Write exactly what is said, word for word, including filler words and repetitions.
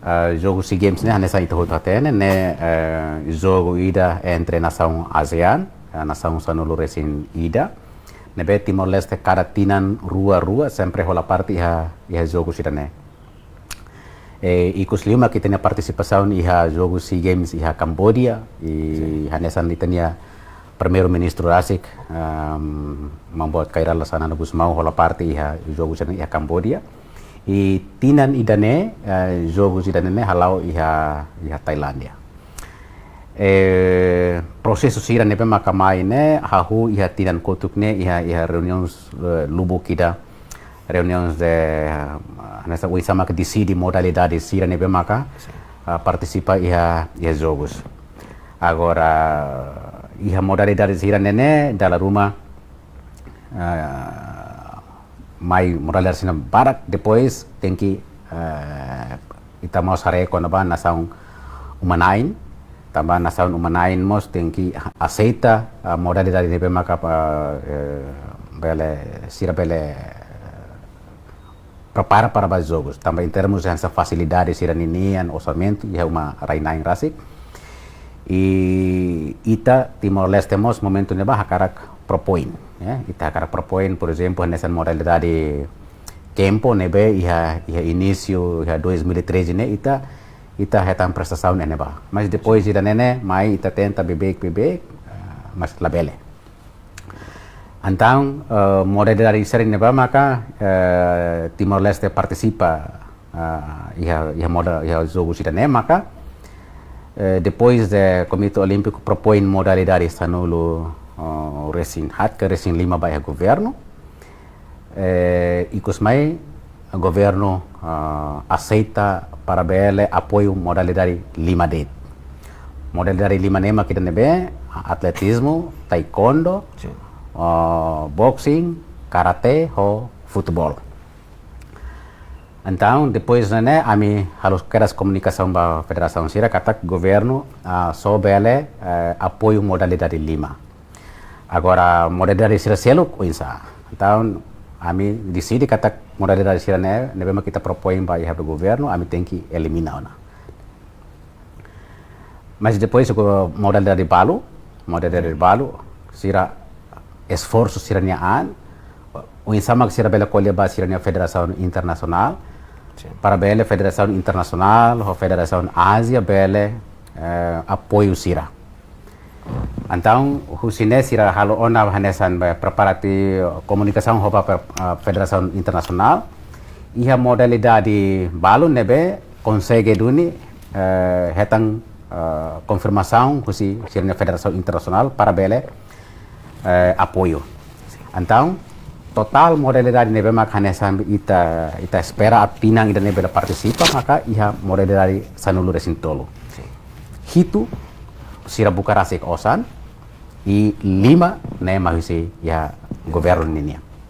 Ah, jogu SEA Games ne'e hanesan ita hotu hatene ne'e, eh, jogu ida entre nasaun ASEAN, eh, nasaun sanulu-resin-ida. Ne'ebé Timor-Leste kada tinan rua-rua sempre hola parte iha, iha jogu sira-ne'e. Eh, ikus liu mak ita-nia partisipasaun iha jogu SEA Games iha Kamboja, i hanesan ita-nia Primeiru-Ministru rasik, ehm, Maun Boot Kay Rala Xanana Gusmão hola parte iha jogu sira-ne'e iha Kamboja. I tinan ida-ne'e, eh, jogu sira-ne'e hala'o iha, iha Tailándia. Eh, prosesu sira ne'ebé maka mai ne'e, hahú iha tinan kotuk ne'e, iha, iha reuniaun, eh, lubuk ida, reuniaun de, eh, hanesan oinsá maka deside modalidade sira ne'ebé maka, ah, partisipa iha, iha jogus. Agora, iha modalidade sira-ne'e ne'e, dala ruma, ah, mai modalidade sira barak, depois tenke, eh, ita mós haree kona-ba nasaun uma-na'in, tanba nasaun uma-na'in mós tenke aseita, ah, modalidade ne'ebé maka, ah, eh, bele, sira bele, eh, prepara para ba jogus. Tanba em termos de fasilidade sira ninian, orsamentu, iha uma rai-na'in rasik. I ita Timor-Leste mós momentu ne'ebá hakarak propoin, ya. Ita hakarak propoin, por ezemplu, hanesan modalidade kempo ne'ebé iha, iha inísiu, iha dois mil e treze ne'e, ita, ita hetan prestasaun iha ne'ebá. Mas depois ida-ne'e ne'e, mai ita tenta beibeik, beibeik, ah, mas labele. Entaun, eh, modalidade sira ne'ebá maka, eh, Timor-Leste partisipa, ah, iha, iha moda, iha jogu sira-ne'e maka, eh, depois de Komité Olímpiku propoin modalidade sanulu, oh, resin haat ka resin lima ba iha governu, eh, ikus mai governu, ah, aseita para bele apoiu modalidade lima de'it. Modalidade lima ne'e mak ida ne'ebé, atletizmu, taekwondo, Sin. ah, boxing, karate, ho futeból. Entaun, depois ne'e, ami halo kedas komunikasaun ba federasaun sira katak governu, ah, só bele, eh, apoiu modalidade lima. Agora, modalidade sira seluk, oinsá. Entaun, ami deside katak modalidade sira-ne'e, ne'ebé mak ita propoin ba iha governu, ami tenke elimina ona. Mas depois, ho modalidade balu, modalidade balu, sira esforsu sira-nia an, oinsá mak sira bele ko'alia ba sira-nia federasaun internasionál, Sin. para bele federasaun internasionál, ho federasaun Ázia, bele, eh, apoiu sira. Entaun, husi ne'e sira halo ona hanesan ba preparativu komunikasaun ho ba per-, ah, federasaun internasionál. Iha modalidade balu ne'ebé konsege duni, eh, hetan, eh, konfirmasaun husi sira-nia federasaun internasionál para bele, eh, apoiu. Entaun, totál modalidade ne'ebé mak hanesan ita, ita espera atu tinan ida-ne'e bele partisipa, maka iha modalidade sanulu-resin-tolu. Sin. Hitu sira buka rasik osan, i lima ne'e mai husi iha governu ninian.